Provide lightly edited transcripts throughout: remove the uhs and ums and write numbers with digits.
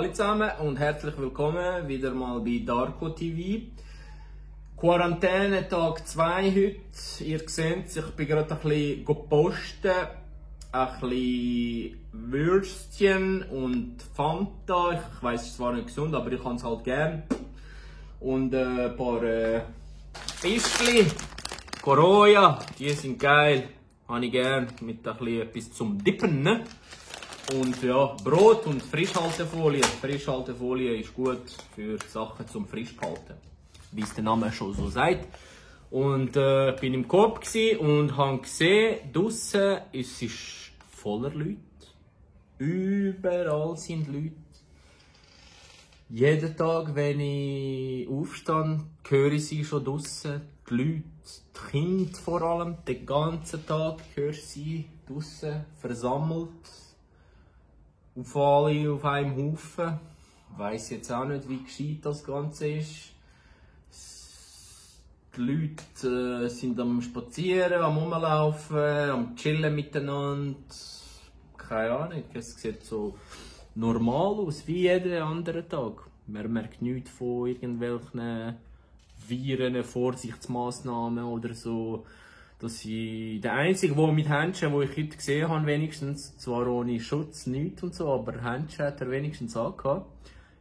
Hallo zusammen und herzlich willkommen wieder mal bei Darko TV. Quarantäne Tag 2 heute. Ihr seht es, ich bin gerade ein bisschen posten. Ein bisschen Würstchen und Fanta. Ich weiss, es ist zwar nicht gesund, aber ich kann es halt gern. Und ein paar Fischli. Coroja, die sind geil. Habe ich gern. Mit ein bisschen etwas zum Dippen. Ne? Und ja, Brot und Frischhaltefolie. Frischhaltefolie ist gut für Sachen zum Frischhalten, wie es der Name schon so sagt. Und ich bin im Coop und habe gesehen, draussen es ist voller Leute. Überall sind Leute. Jeden Tag, wenn ich aufstehe, höre ich sie schon draussen. Die Leute, die Kinder vor allem, den ganzen Tag höre ich sie draussen versammelt. Auf alle auf einem Haufen. Ich weiss jetzt auch nicht, wie gescheit das Ganze ist. Die Leute sind am Spazieren, am Rumlaufen, am Chillen miteinander. Keine Ahnung, es sieht so normal aus, wie jeden anderen Tag. Man merkt nichts von irgendwelchen Viren, Vorsichtsmaßnahmen oder so. Dass ich der Einzige, der mit Händchen, den ich heute gesehen habe, wenigstens, zwar ohne Schutz, nichts und so, aber Händchen hat er wenigstens angehabt,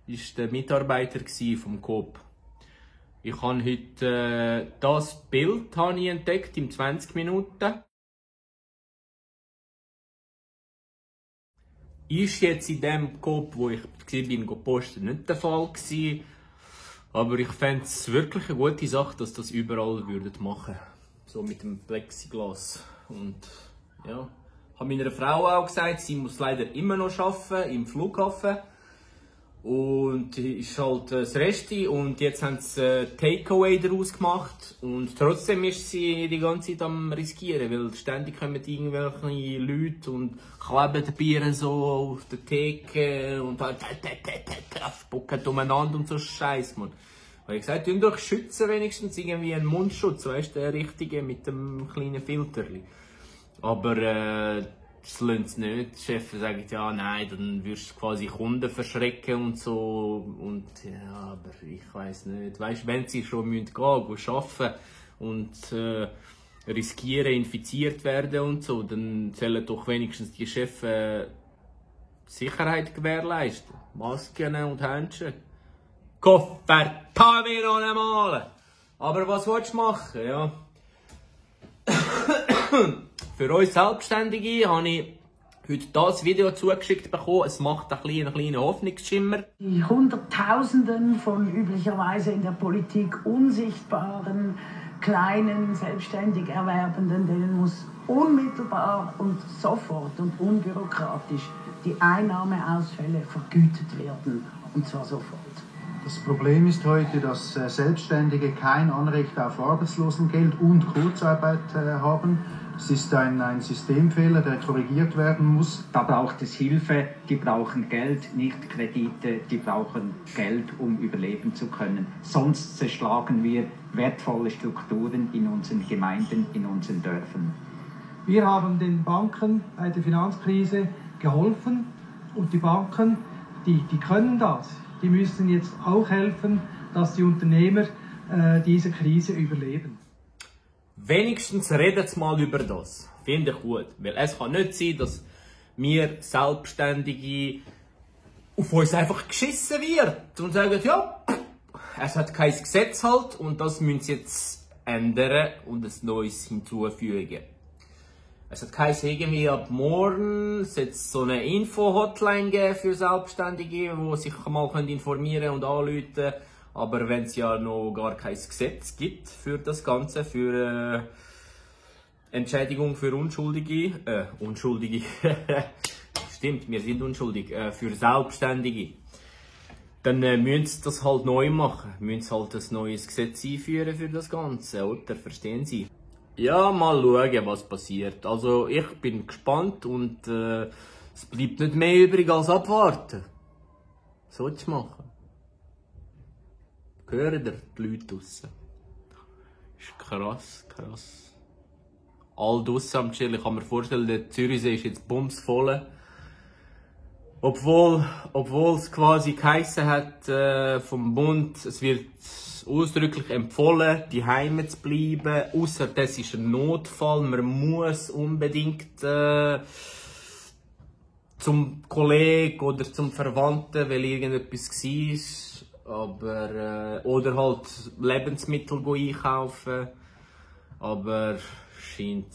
war der Mitarbeiter vom Coop. Ich habe heute das Bild entdeckt in 20 Minuten. Ist jetzt in dem Coop, wo ich bin, gepostet, nicht der Fall gewesen. Aber ich fände es wirklich eine gute Sache, dass das überall machen würden. So mit dem Plexiglas. Und ja, ich habe meiner Frau auch gesagt, sie muss leider immer noch arbeiten im Flughafen. Und ist halt das Resti und jetzt haben sie Takeaway daraus gemacht. Und trotzdem ist sie die ganze Zeit am riskieren, weil ständig kommen irgendwelche Leute und kleben die Biere so auf der Theke und spucken umeinander und so Scheiß, man. Ich habe gesagt, tun doch schützen wenigstens irgendwie einen Mundschutz, weißt du, der richtige mit dem kleinen Filterli. Aber das lassen sie nicht. Die Chefs sagen, ja, nein, dann wirst du quasi Kunden verschrecken und so. Und ja, aber ich weiss nicht. Weißt du, wenn sie schon gehen arbeiten und riskieren, infiziert werden und so, dann sollen doch wenigstens die Chefs Sicherheit gewährleisten. Masken und Handschuhe. Koffer, Pamir ohne Malen. Aber was willst du machen, ja? Für uns Selbstständige habe ich heute das Video zugeschickt bekommen. Es macht einen kleinen Hoffnungsschimmer. Die Hunderttausenden von üblicherweise in der Politik unsichtbaren, kleinen, selbstständig Erwerbenden, denen muss unmittelbar und sofort und unbürokratisch die Einnahmeausfälle vergütet werden. Und zwar sofort. Das Problem ist heute, dass Selbstständige kein Anrecht auf Arbeitslosengeld und Kurzarbeit haben. Es ist ein Systemfehler, der korrigiert werden muss. Da braucht es Hilfe, die brauchen Geld, nicht Kredite, die brauchen Geld, um überleben zu können. Sonst zerschlagen wir wertvolle Strukturen in unseren Gemeinden, in unseren Dörfern. Wir haben den Banken bei der Finanzkrise geholfen und die Banken, die können das. Die müssen jetzt auch helfen, dass die Unternehmer diese Krise überleben. Wenigstens redet sie mal über das. Finde ich gut. Weil es kann nicht sein, dass wir Selbstständige auf uns einfach geschissen wird und sagen, ja, es hat kein Gesetz halt und das müssen sie jetzt ändern und ein neues hinzufügen. Es hat geheißen, irgendwie ab morgen jetzt so eine Info-Hotline geben für Selbstständige, die sich mal informieren und anrufen können. Aber wenn es ja noch gar kein Gesetz gibt für das Ganze, für Entschädigung für Unschuldige, stimmt, wir sind unschuldig, für Selbstständige, dann müssen sie das halt neu machen, müssen halt ein neues Gesetz einführen für das Ganze, oder? Verstehen Sie? Ja, mal schauen, was passiert. Also ich bin gespannt und es bleibt nicht mehr übrig als abwarten. Sollst du machen. Hören ihr die Leute draussen? Ist krass. All draussen am Chillen. Ich kann mir vorstellen, der Zürichsee ist jetzt bumsvoll. Obwohl es quasi geheissen hat vom Bund, es wird ausdrücklich empfohlen, die Heime zu bleiben, ausser das ist ein Notfall, man muss unbedingt zum Kollegen oder zum Verwandten, weil irgendetwas war, aber oder halt Lebensmittel einkaufen, aber scheint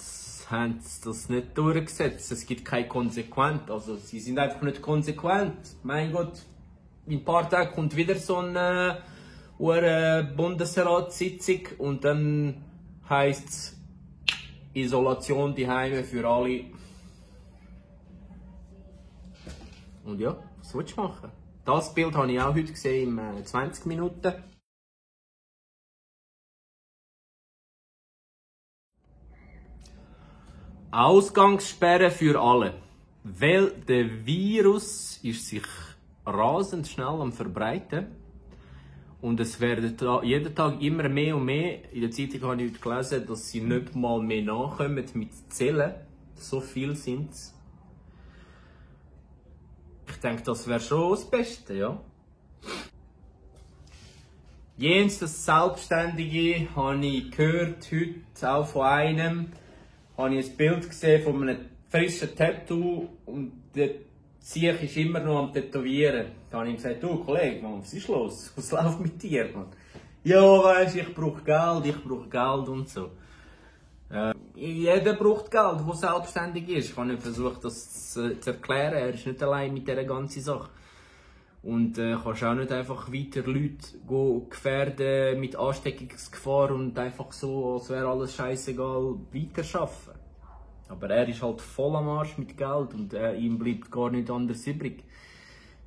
haben sie das nicht durchgesetzt. Es gibt keine Konsequenz. Also sie sind einfach nicht konsequent. Mein Gott, in ein paar Tagen kommt wieder so eine Bundesratssitzung und dann heisst es Isolation die Heime für alle. Und ja, was willst du machen? Das Bild habe ich auch heute gesehen in 20 Minuten. Ausgangssperre für alle. Weil der Virus ist sich rasend schnell am Verbreiten. Und es werden jeden Tag immer mehr und mehr. In der Zeitung habe ich heute gelesen, dass sie nicht mal mehr nachkommen mit Zellen. So viel sind es. Ich denke, das wäre schon das Beste, ja. Jens, das Selbstständige, habe ich gehört, heute auch von einem, habe ich ein Bild gesehen von einem frischen Tattoo und der Sieg ist immer noch am Tätowieren. Da habe ich ihm gesagt, du Kollege, Mann, was ist los? Was läuft mit dir, Mann? Ja, weisst, ich brauche Geld und so. Jeder braucht Geld, der selbstständig ist. Ich habe nicht versucht, das zu erklären. Er ist nicht allein mit dieser ganzen Sache. Und kannst auch nicht einfach weiter Leute gefährden mit Ansteckungsgefahr und einfach so, als wäre alles scheißegal, weiterarbeiten. Aber er ist halt voll am Arsch mit Geld und ihm bleibt gar nichts anderes übrig.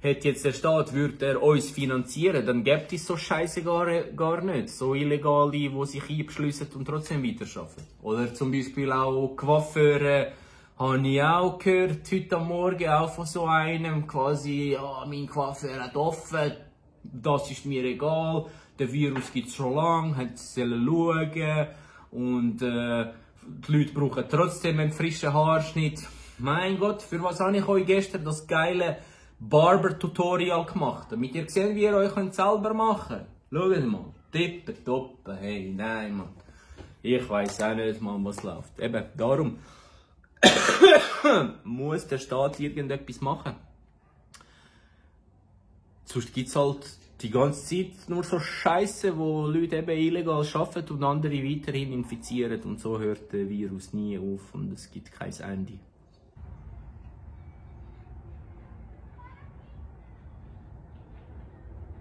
Hätte jetzt der Staat, würde er uns finanzieren, dann gäbe es so Scheiße gar nicht. So Illegale, die sich einbeschliessen und trotzdem weiterarbeiten. Oder zum Beispiel auch Coiffeure, habe ich auch gehört, heute am Morgen auch von so einem, quasi, ja, mein Coiffeur hat offen, das ist mir egal, der Virus gibt es schon lange, hat sollen schauen und die Leute brauchen trotzdem einen frischen Haarschnitt. Mein Gott, für was habe ich euch gestern das geile Barber-Tutorial gemacht, damit ihr seht, wie ihr euch selber machen könnt. Schaut mal, tippetopp, hey, nein, Mann. Ich weiss auch nicht, Mann, was läuft. Eben, darum muss der Staat irgendetwas machen. Sonst gibt es halt die ganze Zeit nur so Scheiße, wo Leute eben illegal arbeiten und andere weiterhin infizieren. Und so hört der Virus nie auf und es gibt kein Ende.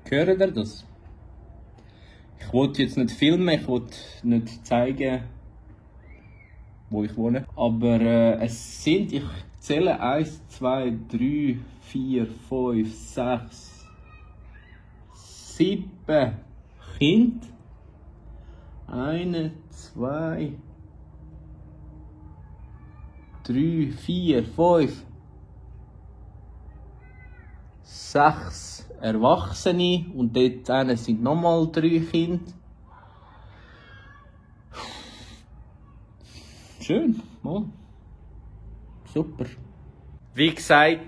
Hört ihr das? Ich wollte jetzt nicht filmen, ich wollte nicht zeigen, wo ich wohne. Aber es sind, ich zähle 1, 2, 3, 4, 5, 6, 7 Kinder. 1, 2, 3, 4, 5, 6 Erwachsene und dort sind nochmal 3 Kinder. Schön, mal. Super. Wie gesagt,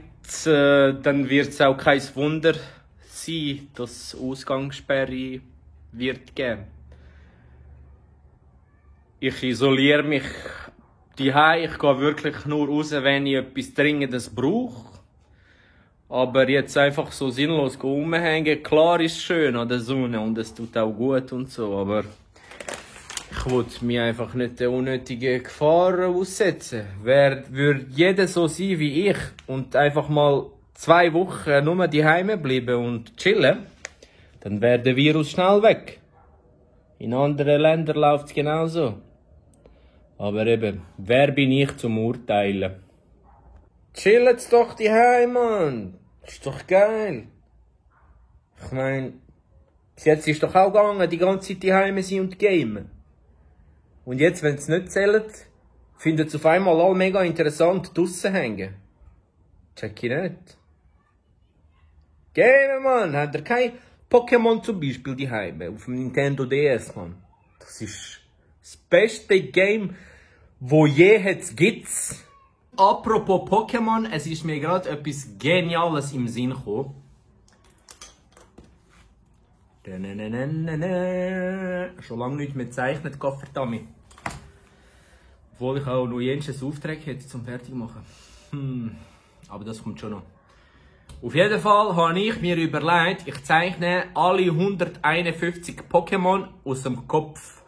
dann wird es auch kein Wunder sein, dass Ausgangssperre wird geben. Ich isoliere mich daheim. Ich gehe wirklich nur raus, wenn ich etwas Dringendes brauche. Aber jetzt einfach so sinnlos rumhängen, klar ist schön an der Sonne und es tut auch gut und so, aber ich wollte mich einfach nicht der unnötigen Gefahr aussetzen. Würde jeder so sein wie ich und einfach mal 2 Wochen nur daheim bleiben und chillen, dann wäre der Virus schnell weg. In anderen Ländern läuft es genauso. Aber eben, wer bin ich zum Urteilen? Chillet's doch daheim, Mann! Ist doch geil! Ich meine, bis jetzt ist doch auch gegangen, die ganze Zeit daheim sein und gamen. Und jetzt, wenn es nicht zählt, findet es auf einmal alle mega interessant, draussen hängen. Check ich nicht. Gamen, Mann! Habt ihr kein Pokémon zum Beispiel daheim auf dem Nintendo DS, Mann? Das ist das beste Game, wo je gibt's. apropos Pokémon, es ist mir gerade etwas Geniales im Sinn gekommen. Schon lange nicht mehr gezeichnet, Gaffertami. Obwohl ich auch noch jenseits Aufträge hätte zum Fertigmachen. Aber das kommt schon noch. Auf jeden Fall habe ich mir überlegt, ich zeichne alle 151 Pokémon aus dem Kopf.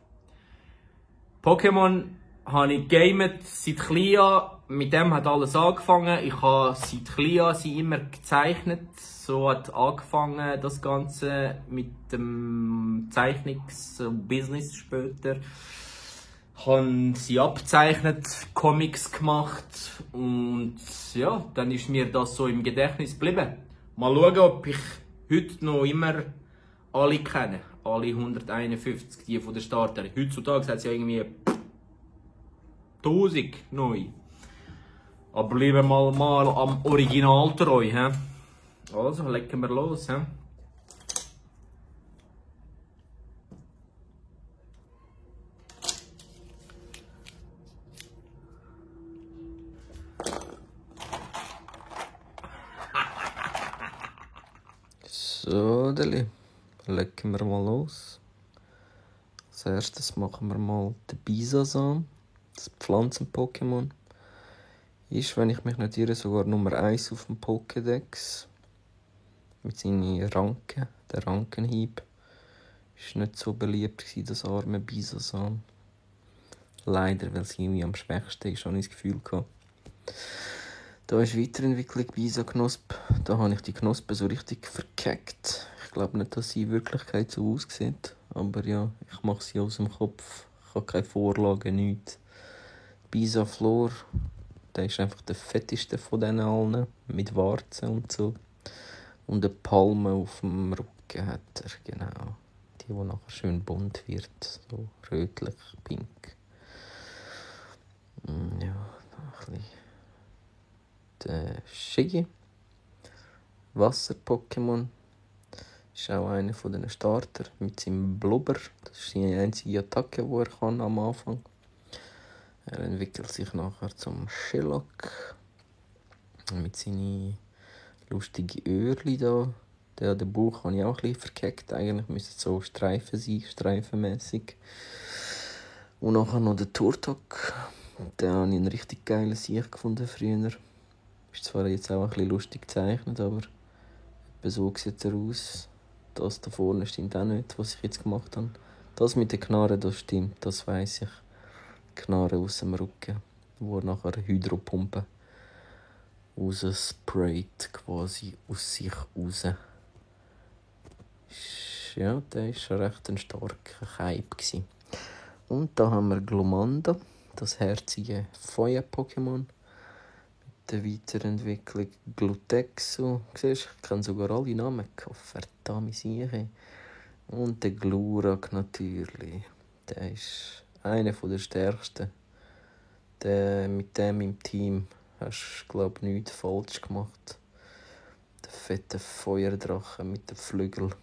Pokémon habe ich gamet seit klein an. Mit dem hat alles angefangen. Ich habe seit klein an sie immer gezeichnet. So hat angefangen das Ganze mit dem Zeichnungsbusiness später. Ich habe sie abgezeichnet, Comics gemacht und ja, dann ist mir das so im Gedächtnis geblieben. Mal schauen, ob ich heute noch immer alle kenne. Alle 151, die von der Starter. Heutzutage hat es ja irgendwie 1000 neu. Aber bleiben wir mal am Original treu. He? Also, legen wir los. He? So, legen wir mal los. Als erstes machen wir mal den Bisasam, das Pflanzen-Pokémon. Ist, wenn ich mich nicht irre, sogar Nummer 1 auf dem Pokédex. Mit seinen Ranken, der Rankenhieb. Ist nicht so beliebt gewesen, das arme Bisasam. Leider, weil es irgendwie am schwächsten ist, habe ich das Gefühl gehabt. Da ist Weiterentwicklung Bisa-Knospe. Da habe ich die Knospe so richtig verkackt. Ich glaube nicht, dass sie in Wirklichkeit so aussieht. Aber ja, ich mache sie aus dem Kopf. Ich habe keine Vorlage, nichts. Bisa-Flor, der ist einfach der fetteste von denen allen. Mit Warzen und so. Und eine Palme auf dem Rücken hat er, genau. Die nachher schön bunt wird. So rötlich, pink. Ja, noch ein bisschen. Der Shiggy, Wasser-Pokémon, ist auch einer von den Starter mit seinem Blubber. Das ist seine einzige Attacke, die er kann am Anfang. Er entwickelt sich nachher zum Shellac mit seinen lustigen Öhrchen da. Den Bauch habe ich auch ein bisschen verkackt. Eigentlich müsste es so Streifen sein, streifenmässig. Und nachher noch der Turtok. Den habe ich einen richtig geilen Sieg gefunden früher. Ist zwar jetzt auch ein bisschen lustig gezeichnet, aber so sieht er aus. Das da vorne stimmt auch nicht, was ich jetzt gemacht habe. Das mit den Knarren, das stimmt, das weiss ich. Knarren aus dem Rücken, wo er nachher Hydropumpe raussprayt, quasi aus sich raus. Ja, der war schon recht ein starker Hype gewesen. Und da haben wir Glumanda, das herzige Feuer-Pokémon. Der Weiterentwicklung Glutexo. Siehst, ich kenne sogar alle Namen. Verdammt sicher. Und der Glurak natürlich. Der ist einer der stärksten. Mit dem im Team hast du, glaube ich, nichts falsch gemacht. Der fette Feuerdrache mit den Flügeln.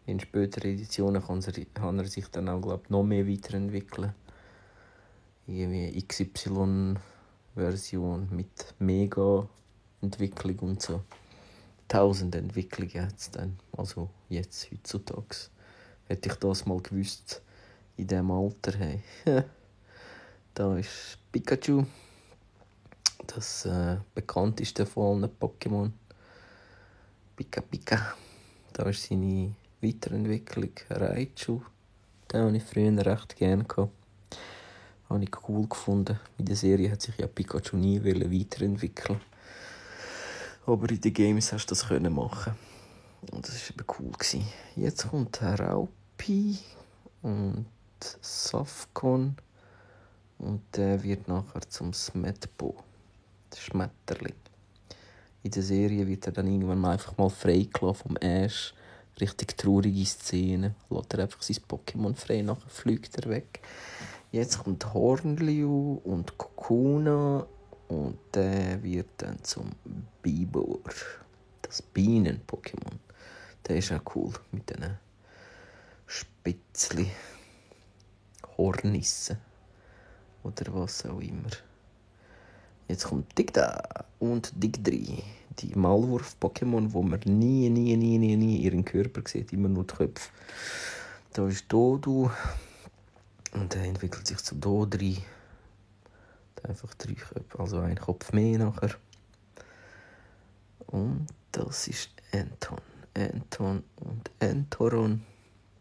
In späteren Editionen kann er sich dann auch, glaube ich, noch mehr weiterentwickeln. Irgendwie XY-Version mit Mega-Entwicklung und so. 1000 Entwicklungen hat es dann. Also jetzt, heutzutage. Hätte ich das mal gewusst, in diesem Alter. Hey. Da ist Pikachu. Das bekannteste von allen Pokémon. Pika. Da ist seine Weiterentwicklung Raichu. Den habe ich früher recht gerne gehabt. Habe ich cool gefunden. In der Serie hat sich ja Pikachu nie weiterentwickeln. Aber in den Games hast du das machen. Und das war eben cool. Jetzt kommt Raupi und Safcon. Und der wird nachher zum Smetbo. Das Schmetterling. In der Serie wird er dann irgendwann einfach mal freigelassen vom Ash. Richtig traurige Szene. Lässt er einfach sein Pokémon frei, nachher fliegt er weg. Jetzt kommt Hornliu und Kokuna und der wird dann zum Bibor. Das Bienen-Pokémon. Der ist auch cool mit diesen Spitzli. Hornissen. Oder was auch immer. Jetzt kommt Digda und Dig3. Die Maulwurf-Pokémon, wo man nie ihren Körper sieht, immer nur die Köpfe. Da ist Dodu und er entwickelt sich zu Dodri. Einfach 3 Köpfe, also ein Kopf mehr nachher. Und das ist Anton und Entoron.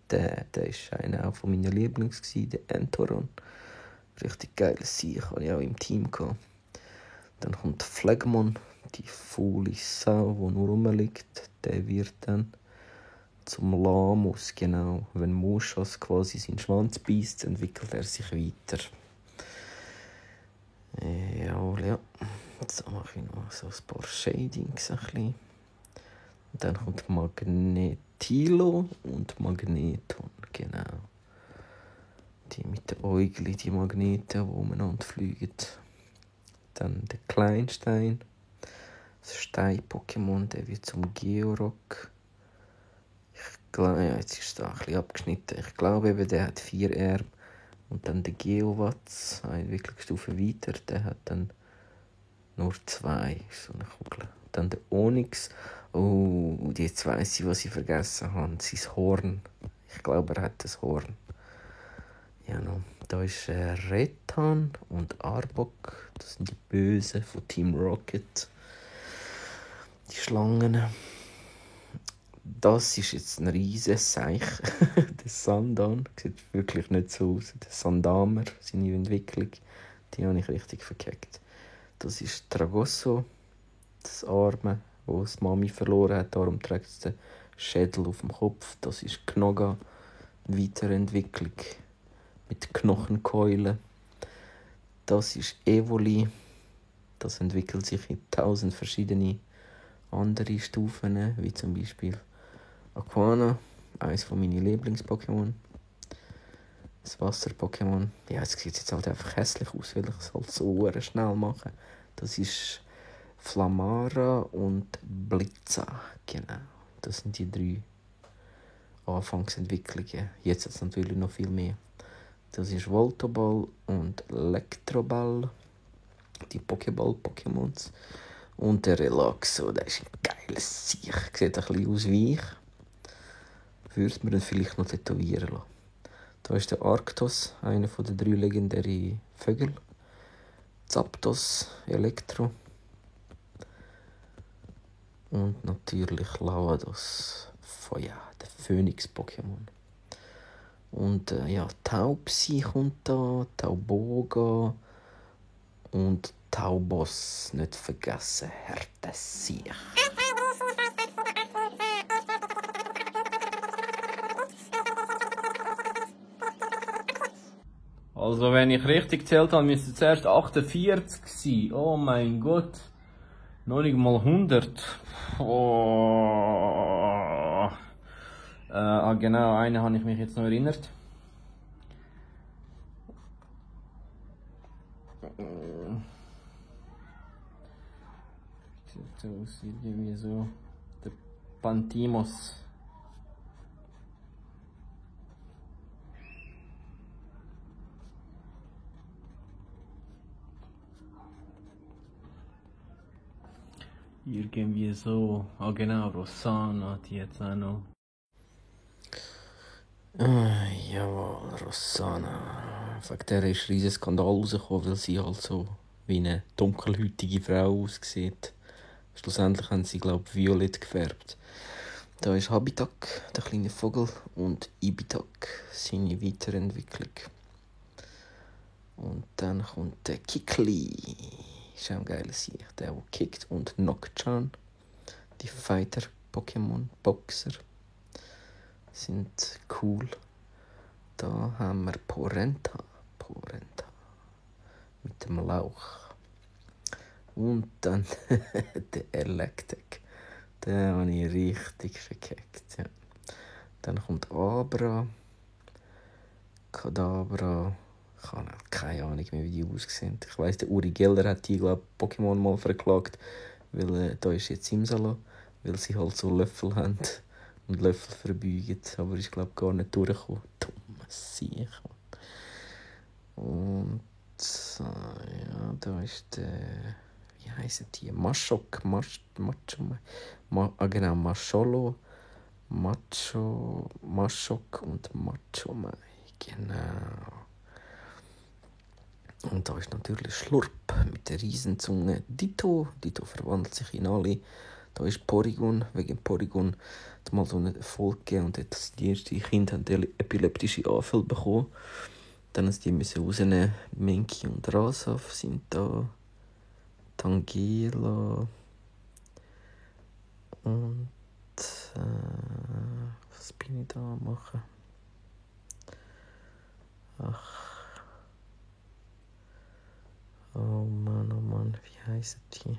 Der ist einer auch von meinen Lieblings, der Entoron. Richtig geiles Sieg, hatte ich auch im Team gehabt. Dann kommt Phlegmon, die faule Sau, die nur rumliegt. Der wird dann zum Lamus, genau. Wenn Moschas quasi seinen Schwanz beißt, entwickelt er sich weiter. Ja. Jetzt mache ich noch so ein paar Shadings. Und dann kommt Magnetilo und Magneton, genau. Die mit den Äugli, die Magneten, die umeinander fliegen. Dann der Kleinstein, das Stein-Pokémon, der wird zum Georock. Ich glaube, jetzt ist es da ein bisschen abgeschnitten. Ich glaube eben, der hat 4 Arme. Und dann der Geowatz, eine Entwicklungsstufe weiter, der hat dann nur 2. So eine Kugel. Dann der Onyx. Oh, jetzt weiss ich, was ich vergessen habe. Sein Horn. Ich glaube, er hat das Horn. Ja, no. Da ist Retan und Arbok. Das sind die Bösen von Team Rocket. Die Schlangen. Das ist jetzt ein riesiges Seich. Der Sandan sieht wirklich nicht so aus. Der Sandamer, seine Entwicklung, die habe ich richtig verkackt. Das ist Tragosso, das Arme, wo die Mami verloren hat. Darum trägt es den Schädel auf dem Kopf. Das ist Knoga, Weiterentwicklung mit Knochenkeulen. Das ist Evoli. Das entwickelt sich in 1000 verschiedene andere Stufen, wie zum Beispiel Aquana, eines von meinen Lieblings-Pokémon. Das Wasser-Pokémon. Ja, es sieht jetzt halt einfach hässlich aus, weil ich es halt so schnell mache. Das ist Flamara und Blitza. Genau. Das sind die 3 Anfangsentwicklungen. Jetzt hat es natürlich noch viel mehr. Das ist Voltoball und Elektroball. Die Pokéball-Pokémons. Und der Relaxo, der ist ein geiles Sieg. Sieht ein bisschen aus wie ich. Würde man ihn vielleicht noch tätowieren lassen. Da ist der Arctos, einer der 3 legendären Vögel. Zapdos, Elektro. Und natürlich Lavados, Feuer, der Phönix-Pokémon. Und Taubsi kommt da, Tauboga und Taubos, nicht vergessen, Härtesieg. Also wenn ich richtig gezählt habe, müsste es zuerst 48 sein. Oh mein Gott. Noch nicht mal 100. Oh. Genau, einen habe ich mich jetzt noch erinnert. Sieht aus irgendwie so. Der Pantimos. Irgendwie so. Ah genau, Rossana, die jetzt auch noch. Jawohl, Rossana. Wegen der ist ein riesiger Skandal rausgekommen, weil sie halt so wie eine dunkelhäutige Frau aussieht. Schlussendlich haben sie, glaube ich, violett gefärbt. Da ist Habitak, der kleine Vogel, und Ibitak, seine Weiterentwicklung. Und dann kommt der Kikli. Ist auch ein geiler Sieg. Der kickt. Und Nocturne, die Fighter-Pokémon-Boxer, sind cool. Da haben wir Porenta. Mit dem Lauch. Und dann der Electek. Den habe ich richtig verkackt. Ja. Dann kommt Abra. Kadabra. Ich habe keine Ahnung mehr, wie die aussehen. Ich weiss, der Uri Geller hat die, glaube ich, Pokémon mal verklagt. Weil da ist jetzt Simsala. Weil sie halt so Löffel haben. Und Löffel verbeugen. Aber ist, glaube ich, gar nicht durchgekommen. Dummes Sieg. Und ja, da ist der wie heissen die? Maschok, genau, Mascholo, Maschok und Machomai, genau. Und da ist natürlich Schlurp mit der Riesenzunge. Ditto verwandelt sich in alle. Da ist Porygon, wegen Porygon hat mal so eine Folge gegeben und hat die ersten Kinder haben epileptische Anfälle bekommen. Dann mussten die rausnehmen. Menki und Rasaf sind da. Tangela. Und was bin ich da am machen? Oh Mann, wie heissen die?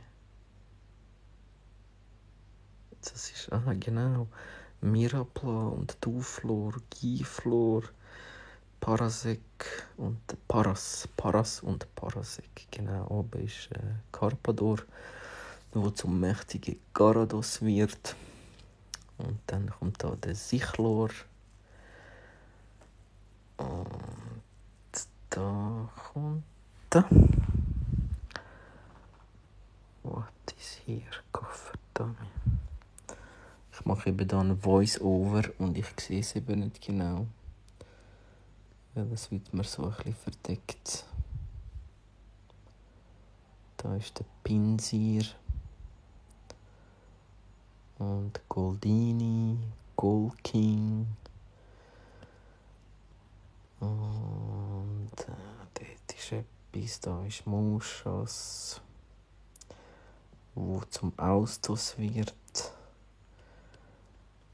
Das ist, genau, Mirapla und Duflor, Giflor, Parasek und Paras und Parasek. Genau, oben ist Carpador, der zum mächtigen Garados wird. Und dann kommt da der Sichlor. Und da kommt da. What is here? Verdammt. Ich mache eben da ein Voice-Over und ich sehe es eben nicht genau. Weil es wird mir so ein bisschen verdeckt. Da ist der Pinsir. Und Goldini, Goldking. Und dort ist etwas, da ist Muschas, wo zum Austos wird.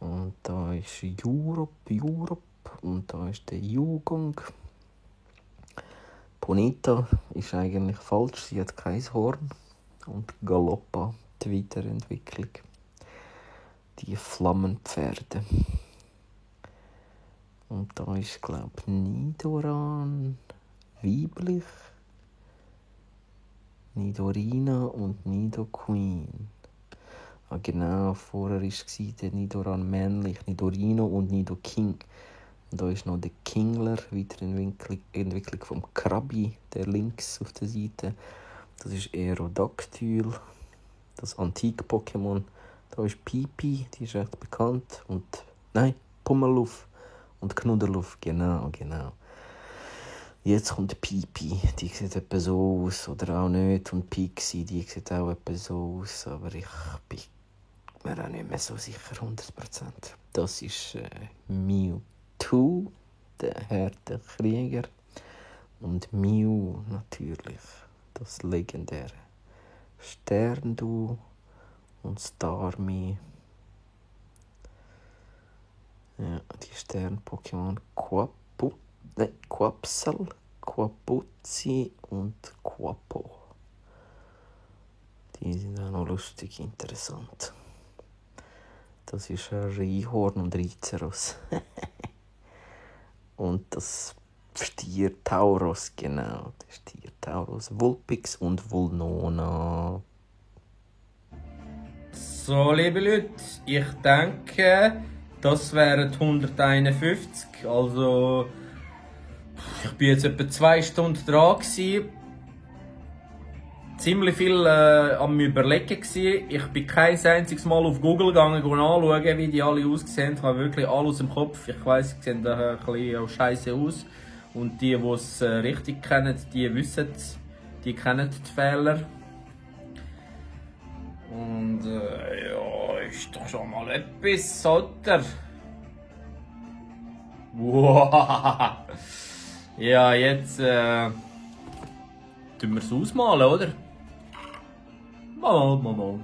Und da ist Europe und da ist der Jugend. Bonita ist eigentlich falsch, sie hat kein Horn. Und Galoppa, die Weiterentwicklung. Die Flammenpferde. Und da ist, glaube ich, Nidoran weiblich. Nidorina und Nidoqueen. Genau, vorher war der Nidoran männlich, Nidorino und Nidoking. Und da ist noch der Kingler, Weiterentwicklung vom Krabi, der links auf der Seite. Das ist Aerodactyl, das Antik-Pokémon. Da ist Pipi, die ist recht bekannt. Pummeluff und Knudderluff, genau. Jetzt kommt Pipi, die sieht etwa so aus, oder auch nicht. Und Pixie, die sieht auch etwa so aus, aber ich bin mir auch nicht mehr so sicher, 100%. Das ist Mewtwo, der Herr der Krieger. Und Mew natürlich, das legendäre Sterndu und Starmie. Ja, die Stern-Pokémon Quapsel, Quapuzzi und Quapo. Die sind auch noch lustig, interessant. Das ist ein Rhyhorn und Rizeros. Und das Stier Tauros, genau. Der Stier Tauros, Vulpix und Vulnona. So, liebe Leute, ich denke, das wären 151. Also, ich bin jetzt etwa 2 Stunden dran gewesen. Ziemlich viel am Überlegen gewesen. Ich bin kein einziges Mal auf Google gegangen und anschauen, wie die alle aussehen. Ich habe wirklich alles im Kopf. Ich weiss, sie sehen da ein bisschen scheiße aus. Und die es richtig kennen, die wissen es. Die kennen die Fehler. Und ja, ist doch schon mal etwas, oder? Wow. Ja, jetzt tun wir es ausmalen, oder? Mal.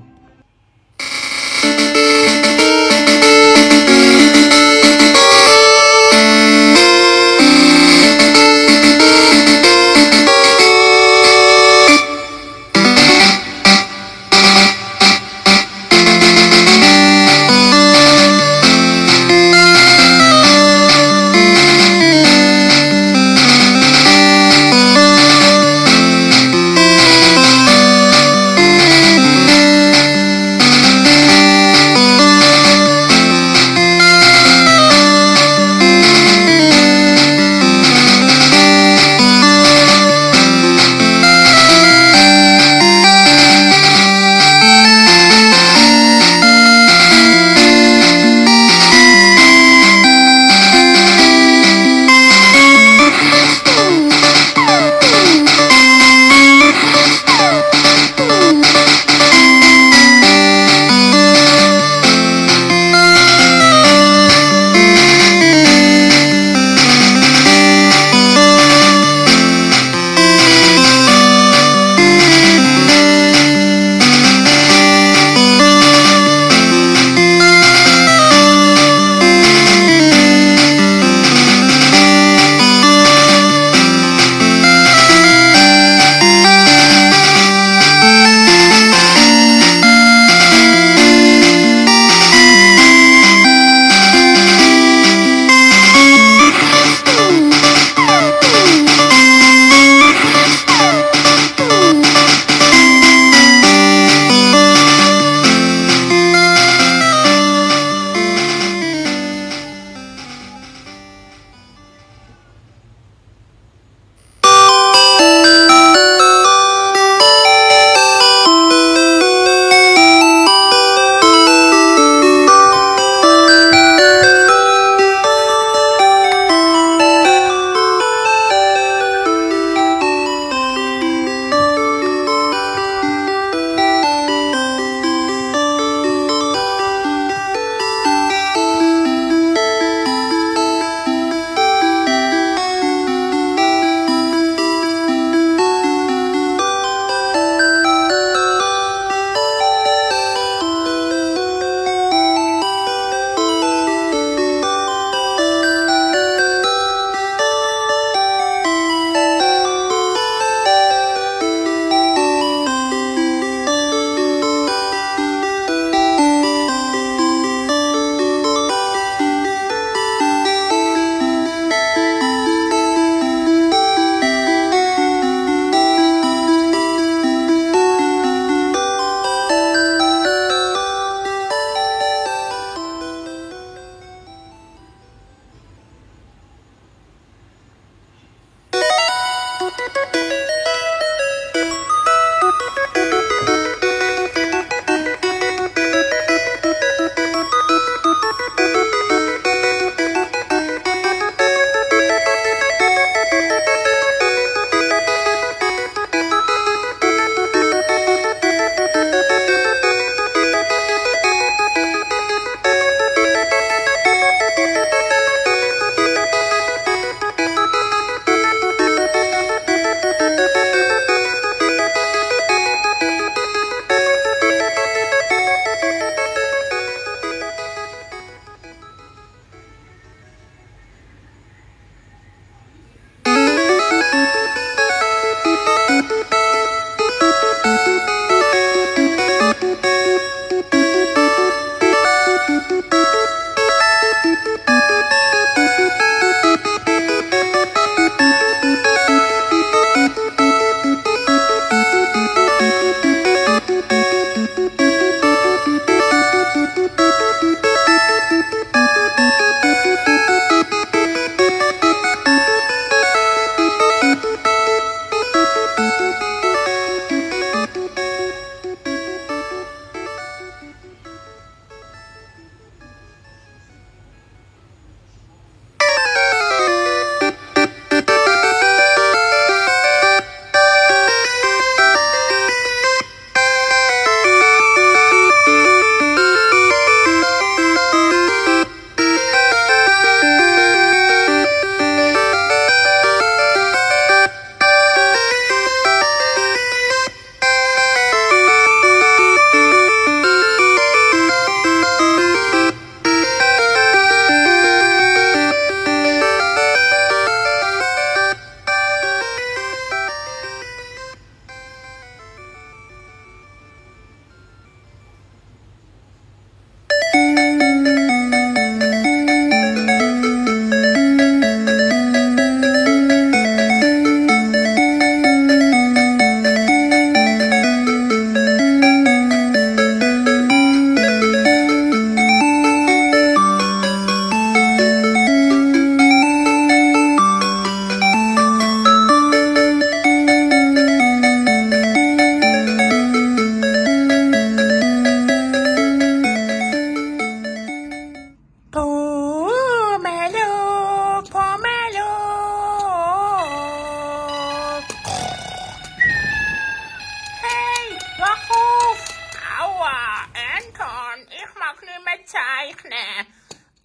zeichnen.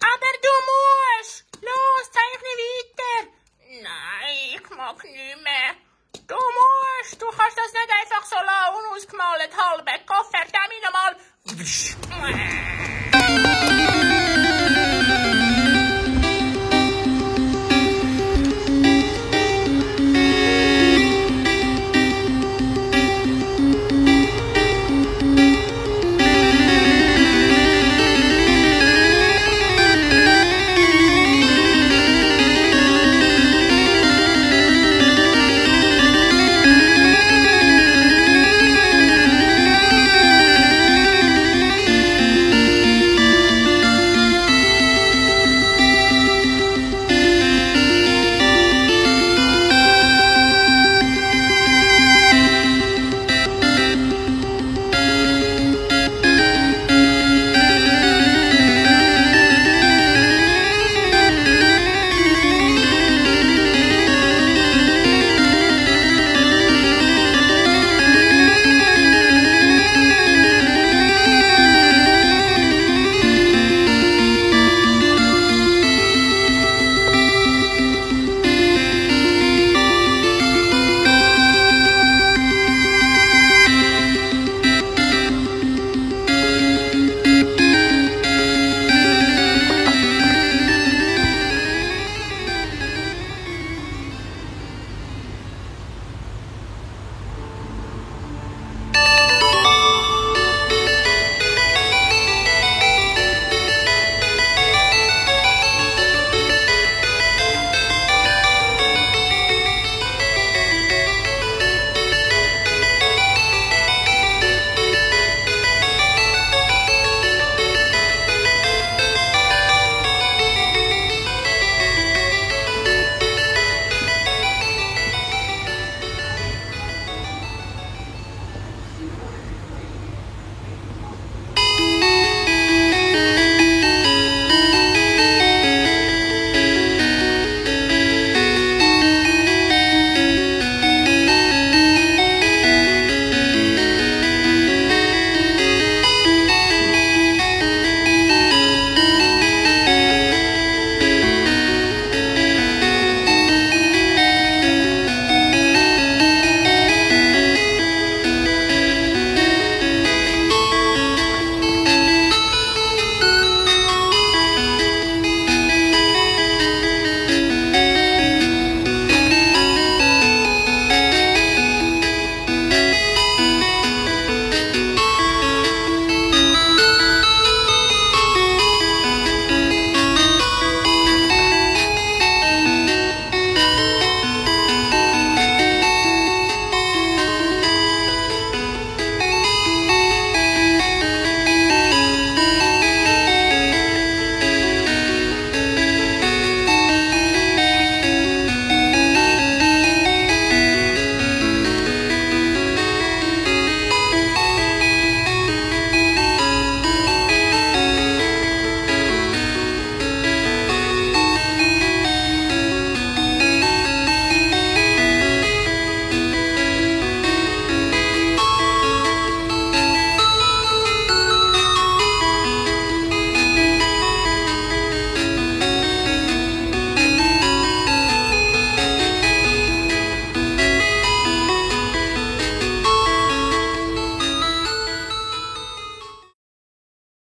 Aber du musst! Los, zeichne weiter! Nein, ich mag nicht mehr. Du musst! Du kannst das nicht einfach so unausgemalt halbe Koffer, damit nochmal.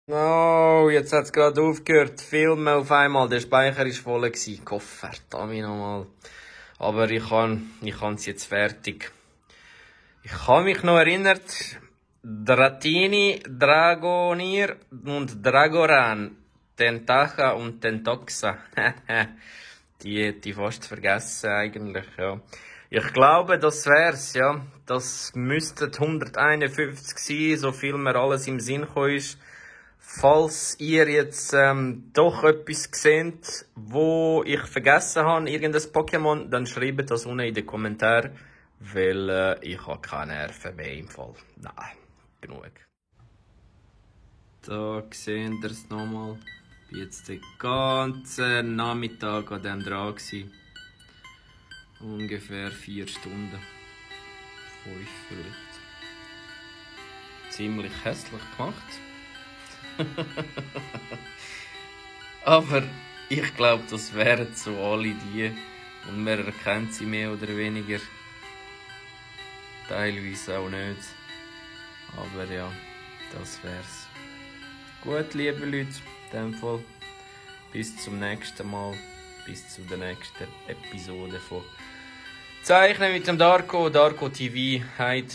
No, jetzt hat es gerade aufgehört. Filmen auf einmal. Der Speicher war voll. Gott verdammt nochmal. Aber ich habe es jetzt fertig. Ich habe mich noch erinnert. Dratini, Dragonier und Dragoran. Tentacha und Tentoxa. die hätte ich fast vergessen eigentlich, ja. Ich glaube, das wär's, ja. Das müssten 151 sein, so viel mir alles im Sinn gekommen ist. Falls ihr jetzt doch etwas seht, wo ich vergessen habe, irgendein Pokémon, dann schreibt das unten in den Kommentaren, weil ich habe keine Nerven mehr im Fall. Nein, genug. Da seht ihr es nochmal. Ich war jetzt den ganzen Nachmittag an dem dran gewesen. Ungefähr 4 Stunden. 5 vielleicht. Ziemlich hässlich gemacht. Aber ich glaube, das wären so alle die. Und man erkennt sie mehr oder weniger. Teilweise auch nicht. Aber ja, das wär's. Gut, liebe Leute, in dem Fall. Bis zum nächsten Mal. Bis zu der nächsten Episode von Zeichnen mit dem Darko. Darko TV. Heit.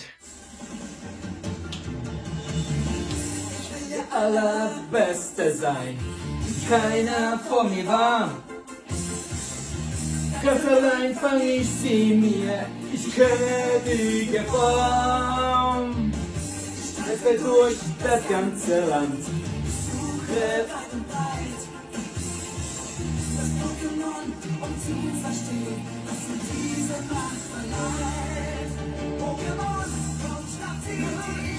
Ich will der Allerbeste sein. Keiner vor mir war. Ganz allein fang ich sie mir. Ich kenne die Gefahr. Es wird durch das ganze Land. Suche das Pokémon und sie versteht, dass sie diese Macht verleiht. Pokémon, komm, schnapp sie.